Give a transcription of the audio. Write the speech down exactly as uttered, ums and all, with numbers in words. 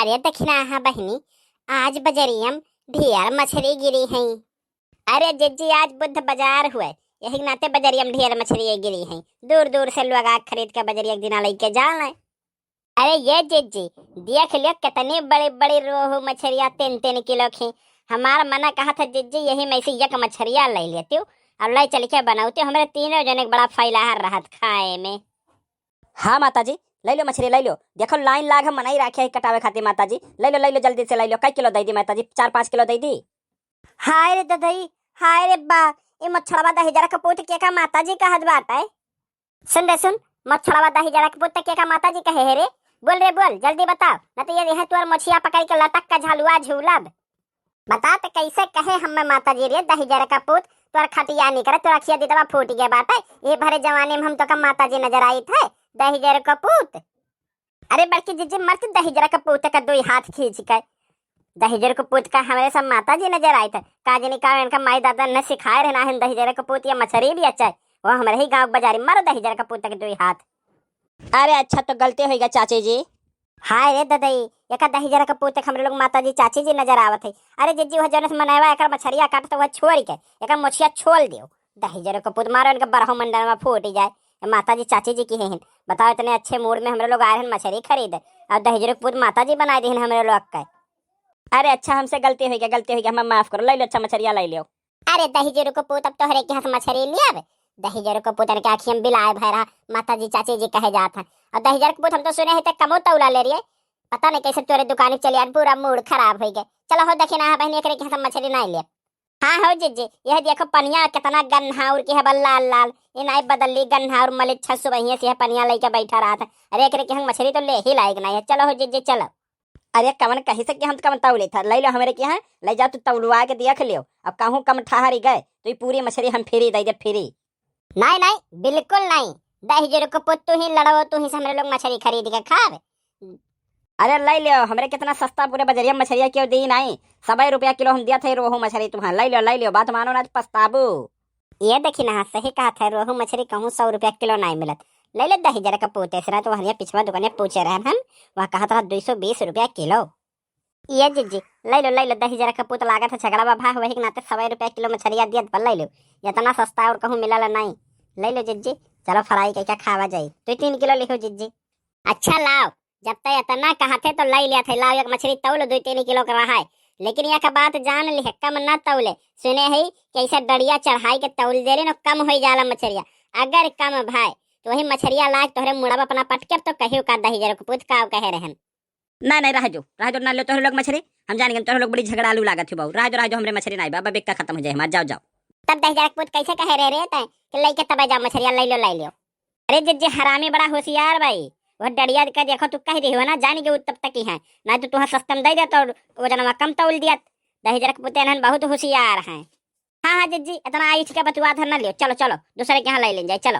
अरे दखिनाहा बहिनी, आज बजरियम ढेर मछरी गिरी हैं। अरे जिज्जी, आज बुध बजार हुए, यही नाते बजरियम ढेर मछरी गिरी हैं। दूर दूर से लोग आके खरीद के बजरिया के दिना लइके जालें। अरे ये जिज्जी, देख लियो कितनी बड़ी बड़ी रोहू मछरिया, तीन तीन किलो की। हमार मना कहत है जिज्जी, यही में से एक मछरिया लइ लेतिउ और लइ चल के बनउतिउ। हमरे तीनों जने के बड़ा फैलाहर रहत खाए में। हाँ माता जी, लइ लो मछरी, लइ लो। देखो लाइन लाग हम मनई राखे है कटावे खातिर माता जी। लइ लो, लइ लो, जल्दी से लइ लो। कई किलो दइ दी माता जी? चार पाँच किलो दइ दी। हाय रे ददई, हाय रे बा, ई मछड़वा दहिजरा के पूत के का माता जी कहत बाटे? सुन रे सुन, मछड़वा दहिजरा के पूत के का माता जी कहे है रे? बोल रे बोल, जल्दी बताओ, न तो ये देहे तोर मोछिया पकड़ के लटक के झलुआ झूलब। बता त कैसे कहे हमें माता जी रे दहिजरा का पूत, तोर खटिया निकरे, तोर अखिया दितवा फूट गया बाटे। ये भरे जवानी में हम तो का माता जी नजर आइत है, दहिजरा का पूत। अरे बड़की जिज्जी, मर्द दहिजरा के पूत का दुई हाथ खींच के, दहिजरा के पूत का हमरे सब माता जी नजर आइत है। का जानी का इनका माई दादा न सिखाए रहे, ना हम दहिजरा के पूत या मछरी भी अच्छा है। वो हमरे ही गाँव के बाजारी, मारो दहिजरा के पूत के दुई हाथ। अरे अच्छा, तो गलती होइगा चाची जी। हाय रे ददई, एका दहिजरा के पूत के हमरे लोग माता जी चाची जी नजर आवत है। अरे जिज्जी, वह जौन से मनैवा एकर मछरिया काटत, वह छोड़ के एकर मोछिया छोल दियो। दहिजरा के पूत, मारो इनके बरहो मंडन में फूट जाए। ये माता जी चाची जी की हैं। बताओ, इतने अच्छे मूड में हमरे लोग आए हैं मछरी खरीद, और दहिजरा के पूत माता जी बनाए दे हमरे लोग के। अरे अच्छा, हमसे गलती होइगा, गलती होइगा, हमें माफ करो। लइ लो अच्छा मछरिया, लइ लो। अरे दहिजरा के पूत, अब तोहरे के हाथ मछरी लियाब? दहिजरा के पूतन के आँखियम बिलाए भय रहा, माता जी चाची जी कहे जात है। और दहिजरा के पूत, हम तो सुने है ते कमो तौला ले रही है। पता नहीं कैसे तोरे दुकान चले आन, पूरा मूड खराब होइ गए। चलो हो दखिनाहा बहिनी, एकरे के हाथ मछरी नहीं लेब। हाँ हो जिज्जी, यह देखो पनिया कितना गन्हाउर के है, बा लाल लाल। ये नाई बदलली गन्हाउर मलिच्छा सुबहिया से यह पनिया लइके बैठा रहत है। अरे एकरे के हम मछरी तो ले ही लायक नहीं है। चलो हो जिज्जी, चलो। अरे कवन कही से कि हम तो कवन तौले था, लइ लो हमरे के यहाँ, लइ जाओ तू तौलवा के देख लियो। अब कहूँ कम ठहरी गए तो ये पूरी मछरी हम फ्री दइ दे, फ्री। नहीं नहीं, बिल्कुल नहीं। दहिजरा के पूत, तू ही लड़ो, तू ही से हमरे लोग मछरी खरीद के खाब। अरे लइ लियो, हमरे कितना सस्ता पूरे बजरिया मछरिया क्यों दी नहीं, सबै रुपया किलो हम दिया थे रोहू मछरी तुम्हार। लइ लियो, लइ लियो, बात मानो ना तो पछताबू। ये दखिनाहा, सही कहत है, रोहू मछरी कहूँ सौ रुपया किलो नहीं मिलत। लइ ले दहिजरा के पूत से, ना तो वहनिया पिछवा दुकाने पूछे रहन हम, वह कहत रहा दुई सौ बीस रुपया किलो। ये जिज्जी, लइ लो, लइ लो, दहिजरा के पूत, लागत है झगड़ा बा भाई, वही के नाते सबै रुपया किलो मछरिया दियत बा, लइ लो। इतना सस्ता और कहूँ मिलल नहीं। लइ लो जिज्जी, चलो फ्राई करके खावा जाई। दुई तीन किलो लिहो जिज्जी। अच्छा लाओ, जब तै इतना कहत है तो लइ लिया थे, लाओ एक मछरी तौल दुई तीन किलो के रहा है। लेकिन एक बात जान लिहे, कम ना तौले। सुने है कैसे डड़िया चढ़ाई के तौल देले न, कम होइ जाला मछरिया। अगर कम भाई तो वही मछरिया लाग तोहरे मुड़ब अपना पटके तो कहियो का दहिजरा के पूत का कहे रहन। नहीं नहीं, रह जो, रह जो, ना लो तोहरे लोग मछरी। हम जान गए तोहरे लोग बड़ी झगड़ालू लागत हो बाऊ। रह जो, रह जो, हमरे मछरी नहीं बा, बा बिक्का खत्म हो जाए हमार। जाओ जाओ। तब दहिजरा के पूत कैसे कहे रहे रे तै कि लइके तबै जाओ मछरिया, लइ लो, लइ लो। अरे जिज्जी, हरामी बड़ा होशियार बाई। वह डड़िया के देखो तू कह दिहो ना, जान गए तब तक ही है, नहीं तो तुहा सस्ता में दइ देत और वजनवा कम तौल दियत। दहिजरा के पूत एनहन बहुत होशियार हैं। हाँ हाँ जिज्जी, इतना आइठ के बतुआ धर ना लियो, चलो चलो दूसरे के यहाँ लइ लेन जाए, चलो।